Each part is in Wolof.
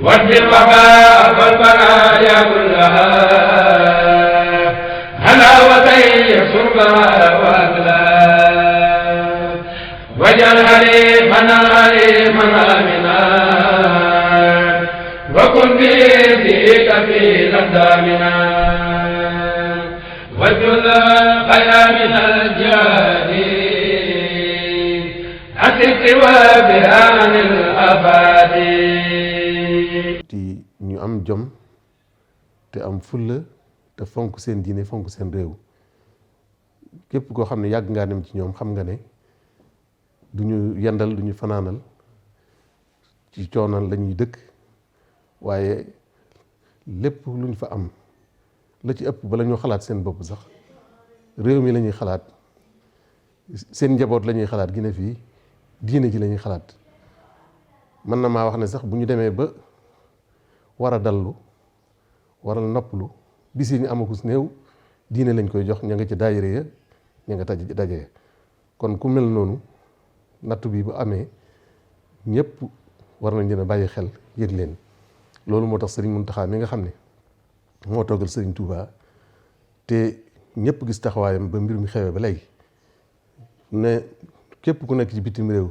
وادي الوباء والبرايا كلها هلاوتي شربها واكلا واجعل حليفنا حليفا امنا وكن بيديك في اقدامنا وجل خير من الجاني أسق وبها عن الأبادي ti ñu am jom te am fulla te fonk seen diine fonk seen réew képp koo xam ne yàgg ngaa dem ci ñoom xam nga ne du ñu yendal du ñu fanaanal ci coonal la ñuy dëkk waaye lépp lu ñu fa am la ci ëpp bala ñoo xalaat seen bopp sax réew mi la ñuy xalaat seen njaboot la ñuy xalaat gi ne fii diine ji la ñuy xalaat mën na maa wax ne sax bu ñu demee ba war a dallu waral noppalu bis yi ñu amakus néew diine lañ koy jox ña nga ci daayira ya ña nga daje kon ku mel noonu nattu bi bu amee ñëpp war nañ leen a bàyyi xel yëg leen loolu moo tax Sëriñ Muntaxa mi nga xam ne moo toogal Sëriñ Tuubaa te ñëpp gis taxawaayam ba mbir mi xewee ba léegi ne képp ku nekk ci bitim réew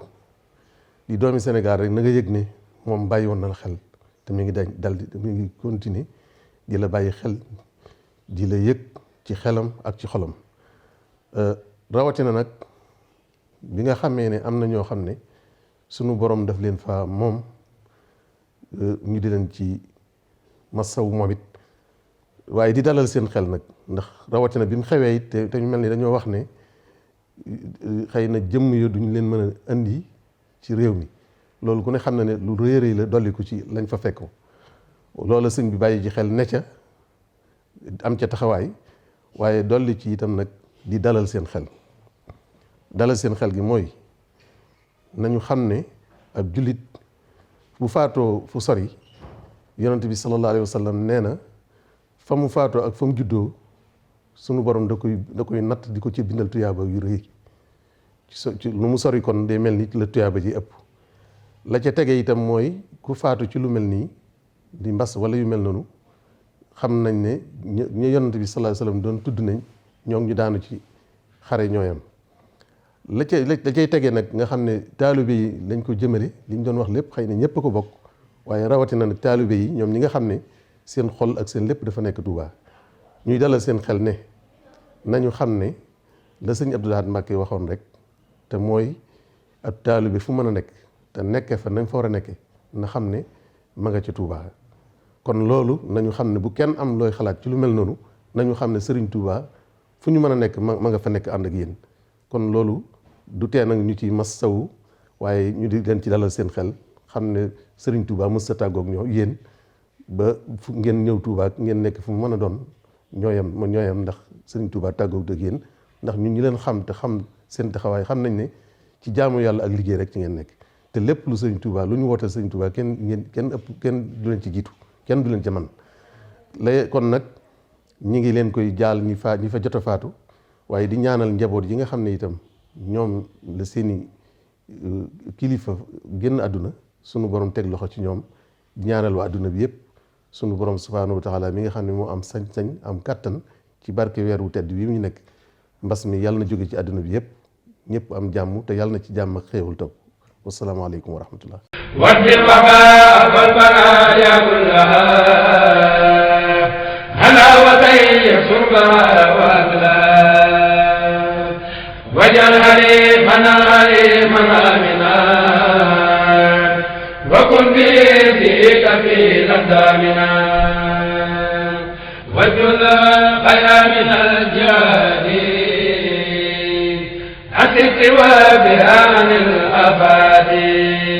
di doomi Sénégal rek na nga yëg ne moom bàyyi woon na la xel te mi ngi mi ngi continuer di la bàyyi xel di la yëg ci xelam ak ci xolam rawatina nag bi nga xamee ne am na ñoo xam ne sunu borom daf leen fa moom ñu di leen ci masawu moom it waaye di dalal seen xel nag ndax rawatina bi mu xewee it te ñu mel ni dañoo wax ne xëy na jëmm yo duñu leen mën a indi ci réew mi loolu ku ne xam na ne lu rëy rëy la dolliku ci lañ fa fekk loola sëñ bi bàyyi ci xel ne ca am ca taxawaay waaye dolli ci itam nag di dalal seen xel gi mooy nañu xam ne ab jullit bu faatoo fu sori yonent bi sallallahu alayhi wa sallam nee na fa mu faatoo ak fa mu juddoo sunu borom da koy natt di ko ci bindal tuyaaba yu rëy ci lu mu sori kon day mel ni la tuyaaba ji ëpp la ca tege itam mooy ku faatu ci lu mel nii di mbas wala yu mel noonu xam nañ ne ñu yonent bi sallallahu alayhi wa sallam doon tudd nañ ñoo ngi ñu daanu ci xare ñooyam la cay tege nag nga xam ne taalibe yi lañ ko jëmale li ñu doon wax lépp xëy na ñëpp a ko bokk waaye rawatina nag taalibe yi ñoom ñi nga xam ne seen xol ak seen lépp dafa nekk Tuubaa ñuy dalal seen xel ne nañu xam ne la sëñ Abdou Lahad Mbacké waxoon rek te mooy ab taalibe fu mën a nekk te nekke fa nañ fa war a nekke na xam ne ma nga ci Tuubaa kon loolu nañu xam ne bu kenn am looy xalaat ci lu mel noonu nañu xam ne Sëriñ Tuubaa fu ñu mën a nekk ma nga fa nekk ànd ak yéen kon loolu du tee nag ñu ci mas sawu waaye ñu di leen ci dalal seen xel xam ne Sëriñ Tuubaa mës sa tàggoog ñoo yéen ba fu ngeen ñëw Tuubaa ngeen nekk fu mu mën a doon ñooyam ndax Sëriñ Tuubaa tàggoog ak yéen ndax ñun ñi leen xam te xam seen taxawaay xam nañ ne ci jaamu yàlla ak liggéey rek ci ngeen nekk te lépp lu Sëriñ Tuubaa lu ñu wooteel Sëriñ Tuubaa kenn du leen ci jiitu kenn du leen ci man lay kon nag ñi ngi leen koy jaal ñi fa jot a faatu waaye di ñaanal njaboot yi nga xam ne itam ñoom la seeni kilifa génn àdduna sunu borom teg loxo ci ñoom di ñaanal waa àdduna bi yëpp sunu borom subhaanahu wa taala mi nga xam ne moo am sañ-sañ am kàttan ci barke weer wu tedd wi mu ñu nekk mbas mi yàlla na jóge ci àdduna bi yëpp ñëpp am jàmm te yàlla na ci jàmm ak xéewal topp wasalaamaaleykum wa rahmatullah ودي الوباء والبرايا كلها هلاوتي شربها واكلا واجعل حليفنا حليفا امنا وكن بيديك في اقدامنا وجل خير من الجاني أسق وبها عن الأبادي